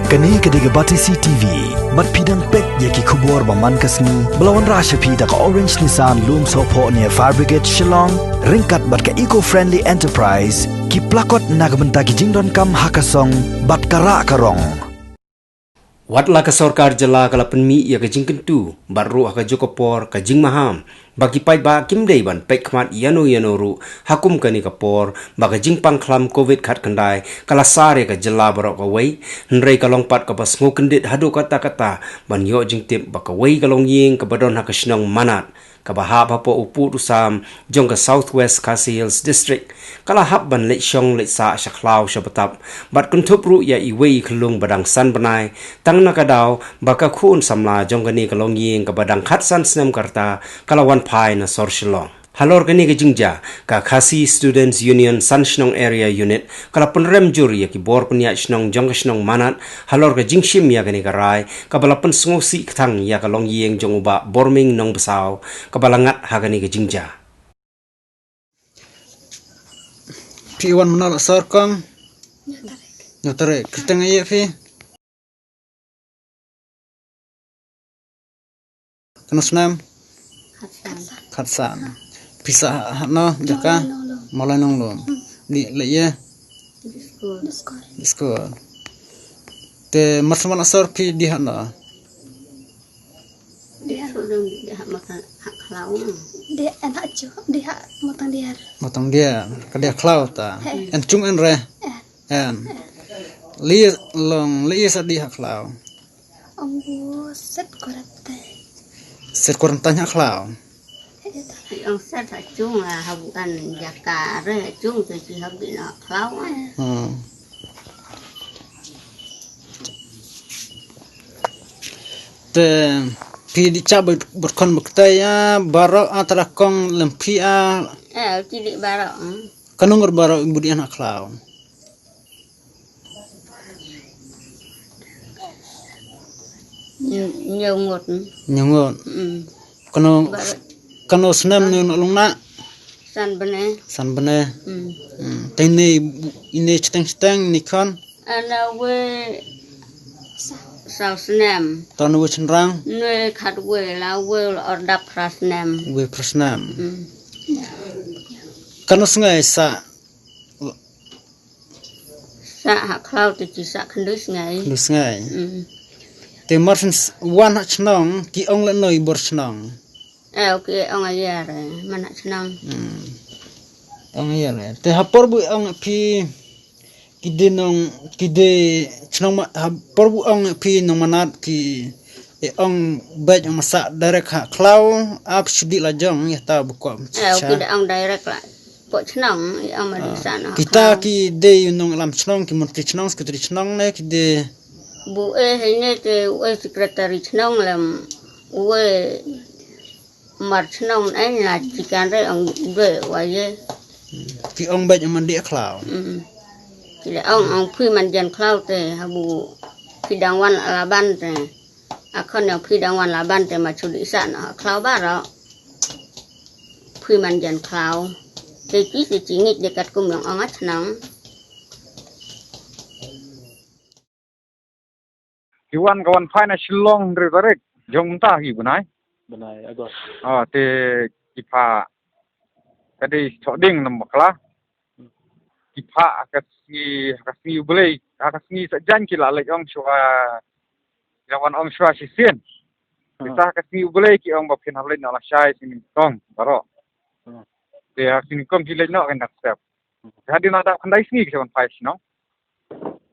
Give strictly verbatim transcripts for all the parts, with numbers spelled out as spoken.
Kane ka dei ka Batesi T V. Bad phi dang peit ïa ki khubor ba man ka sngi ba la wanrah sha phi da ka Orange Nissan Lumsohphoh near Fire Brigade Shillong, ryngkat bad ka Eco Friendly Enterprise, ki plakot na ka bynta ki jingdonkam ha ka song bad ka rah ka rong. Wat la ka sorkar jylla ka la pynmih ïa ka jingkyntu bad ruh ha kajuh ka por ka jingmaham ba ki paidbah kim dei ban peit khmat ïano ïano ruh ha kum kane ka por ba ka jingpang khlam covid khatkhyndai ka la sar ïa ka jylla baroh kawei, hynrei ka long pat kaba sngewkyndit haduh katta katta ban ïoh jingtip ba kawei ka longïing kaba don ha ka shnong Manat kaba hap hapoh u pud u sam jong ka South West Khasi Hills District ka la hap ban leit shong leit sah sha khlaw sha btap bad kynthup ruh ïa iwei i khyllung ba dang san bnai, tang na ka daw ba ka khun samla jong kane ka longïing kaba dang khatsan snem ka rta ka la wan phai na sor Shillong. Halor kane ka jingjia, ka Khasi Students Union San Shnong Area Unit ka la pynrem jur ïa ki bor pynïaid shnong jong ka shnong Manat halor ka jingshim ïa kane ka rai kaba la pynsngewsih kthang ïa ka longïing jong u Bah Borming Nongbsap kaba la ngat ha kane ka jingjia. Phi wan mynno la sor kong? Hynñiew tarik. Kyrteng ïa phi? Kano snem? Khatsan. Khatsan. Phi sah ha, hano jaka? Mawlai Nonglum. Mawlai Nonglum. Di leh ïa? Di skul. Di skul. Te mar shu wan la sor phi dih hano? Dih ha, dih ha Mawtang, ha khlaw. Dih ha, dih ha Mawtang Diar. Mawtang Diar. Ka dih ha khlaw ta. He. En chung en re? En. En. Lei long, lei sa dih ha khlaw. Ong bu set quarantine. Set quarantine ha khlaw. He ta. Ong set ha chung, ha bu an jaka re ha chung te chi ha bi na khlaw. Hmm. Te phi dih cha bad khon bad ktai ïa baroh a, tara kong lem phi a. Eh, chi dih baroh. Kano ngur baroh bu dih ha khlaw? Hynñiew ngut. Hynñiew ngut. Mm. Kano, kano snem ne u nongleit na? San bnai. San bnai. Mm. Mm. Te ine, ine chiteng chiteng ne khon? Ana wei saw snem. Te ine wei shynrang? Ne khatwei, la wei la dap phra snem. Wei phra snem. Mm. Kano sngi sah? Sah ha khlaw te chi sah khyndiat sngi. Khyndiat sngi. Mm. Te mar shu wan ha shnong ki ong lehno i bor shnong? Eh, ki ong ïa re man ha shnong. Mm. Ong ïa re. Te ha por bu ong phi ki dei nong, ki dei shnong ma, ha por bu ong phi nong Manat ki E ong bad ong ma sah direct ha khlaw, ap shu dih la jong ïa ta ba kwah. Eh, ki da ong direct la. Pok chnong, e ong ma dih sah na ha khlaw. Kita ki dei u nongïalam chnong, ki myntri chnong, secretary chnong ne ki dei. Bu e hei ne te u e secretary chnong lem u e mar chnong e na chikan re ong dei wa ye. Ki ong bad ong man dih khlaw. Mm. Ki da ong ong phi man jan khlaw te ha bu phi dang wan la ban te. A khon ïa phi dang wan la ban te ma shu dih sah na ha khlaw baroh. Phi man jan khlaw. Te ki te chi ngit de katkum ïong ong a chnong. Ki wan ka wan phai na Shillong hynriew tarik. Jong mynta hi bnai. Bnai August. Ah, te ki phah ka dei thoh ding nam bakla. Ki phah ha ka sngi, ha ka sngi U Blei, ha ka sngi Saitjaiñ ki la leit ong shuwa, ki la wan ong shuwa shisien. Te ha ka sngi U Blei ki ong ba phin hap leit noh lashai sngi nyngkong baroh. Te ha sngi nyngkong ki leit noh kan dak step. Te hadien la dap khyndai sngi ki sa wan phai shnong.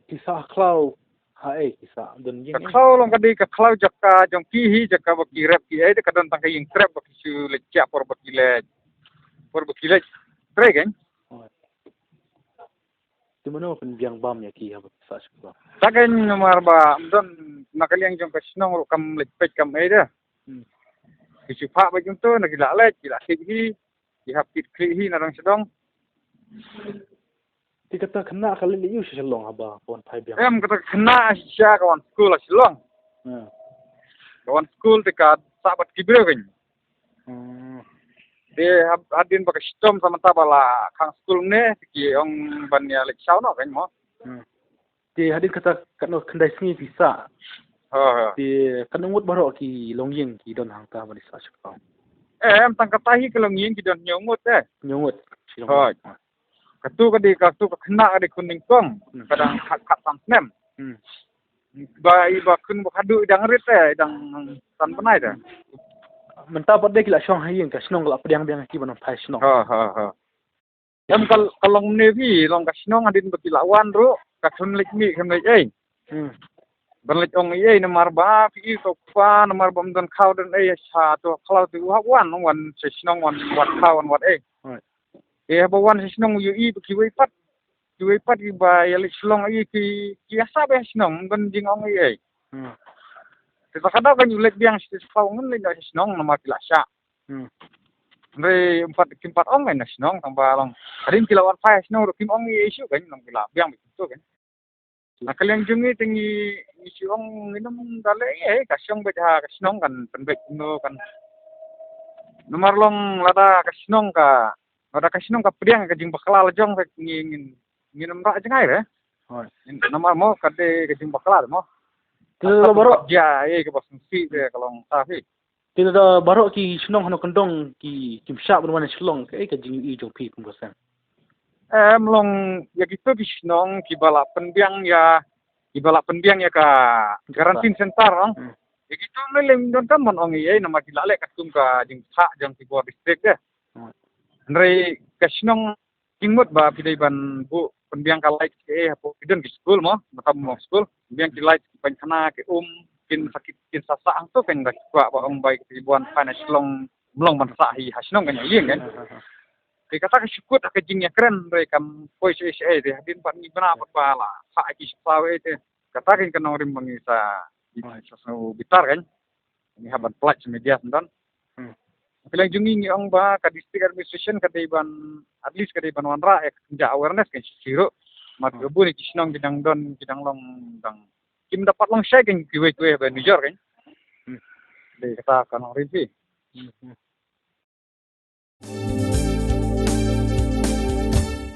Ki sah khlaw ha ei, ki sah don ïing ei. Ka khlaw long ka dei ka khlaw jaka jong ki hi, jaka ba ki rep ki ei, te ka don tang ka ïing trep ba ki shu leit jia por ba ki leit. Por ba ki leit. Trei kan? Te mano pynbiang bam ïa ki haba ki sah sha khlaw? Ta kan namar ba ym don na ka liang jong ka shnong ruh kam leit peit kam ei de. Hmm. Ki shu phah ba jong to na ki la leit, ki la khlieh hi, ki hap kit khlieh hi na dang sdang. Te kata khynnah ka leit leit ïu sha Shillong haba ka wan phai biang? Em, kata khynnah shisha ka wan skul ha Shillong. Hmm. Ka wan skul te ka sah bad ki briew kan. Hmm. Te hab-, hadien ba ka shitom sa mynta ba la khang skul ne, te ki ong ban ïa leit shaw noh kan mo. Hmm. Te hadien kata katno khyndai sngi phi sah. Ha ha. Te katno ngut baroh ki longïing ki don hangta ba dei sah shaphrang? Eh, em tang kata hi ki longïing ki don hynñiew ngut eh. Hynñiew ngut. Hooid. Katu ka dei, katu ka khynnah ka dei khun nyngkong. Hmm. Ka dang khat khat san snem. Hmm. Ba i ba khun ba khadduh i dang rit eh, i dang san bnai te. Mynta pat de ki la shong ha ïing, ka shnong ka la pdiang biang ki ban phai shnong. Ha ha ha. Em ka, ka long mynne phi, long ka shnong hadien ba ki la wan ruh, ka khun leit mih khun leit ei. Hmm. Ban leit ong ei ei namar ba phi i to pa namar ba ym don khaw don ei sha to khlaw te u hap wan, wan sha shnong wan wad khaw wan wad ei. Hmm. Te haba wan sha shnong u ïohi ba kiwei pat, kiwei pat kiba ïa leit shlong ei ki, ki ïa sah beit ha shnong, ym don jingong ei ei. Hmm. Te ta ka daw kan u leit biang sha shnong, ngin leit noh sha shnong namar ki la shah. Hmm. Hynrei ym pat, kim pat ong ei na shnong tang ba long. Hadien ki la wan phai shnong ruh kim ong ei ei shuh kan, long ki la biang beit kumto kan. Na ka liang jong ngi te ngi, ngi shu ong ngin ym da leh ei ei, ka shong beit ha ka shnong kan pynbeit kumno kan. Namar long lada ka shnong ka, lada ka shnong ka pdiang ka jingbakla la jong te ngi, ngin, ngin ym rah jngai re. Hooid. Namar mo ka dei ka jingbakla mo. Te la baroh. Ja ei kaba sngewsih te ka long ta phi. Te lada baroh ki shnong hano kyndong ki, kim shah ban wan sha shnong, kaei ka jingïohi jong phi kum ka seng? Em long ïa kito ki shnong kiba la pynbiang ïa, kiba la pynbiang ïa ka quarantine center ong. Hmm. Ïa kito lei lei ym donkam ban ong ei ei namar ki la leh katkum ka jingthah jong ki bor district eh. Hmm. Hynrei ka shnong Ki mut ba phi dei ban buh pynbiang ka light ki, eh, hapoh ki don ki skul mo, mynta mo skul. Pynbiang ki light ki painkhana ki um, kin sa ki, kin sa sah hangto kan da ki kwah ba ong bai ki wan pan shlong mlong ban sah hi ha shnong kan ïa ïing kan. Te kata ka shu kut ha ka jingïakren re kam poi sha sha te hadien pat ngi bna pat ba la sah ki sha saw eh te. Kata kan ka nongrim ba ngi sa, sa sngew bitar kan. Ngi hap ban pynlait sha media sendon. Hmm. Ka liang jong ngi ngi ong ba ka district administration ka dei ban, at least ka dei ban wanrah ïa ka kynja awareness kan shisha ruh. Mat ka bun ki shnong ki dang don ki dang long dang kim dapat long shai kan kiwei kiwei ba nujor kan. Hmm. Dei kata ka nongrim phi. Hmm, hmm.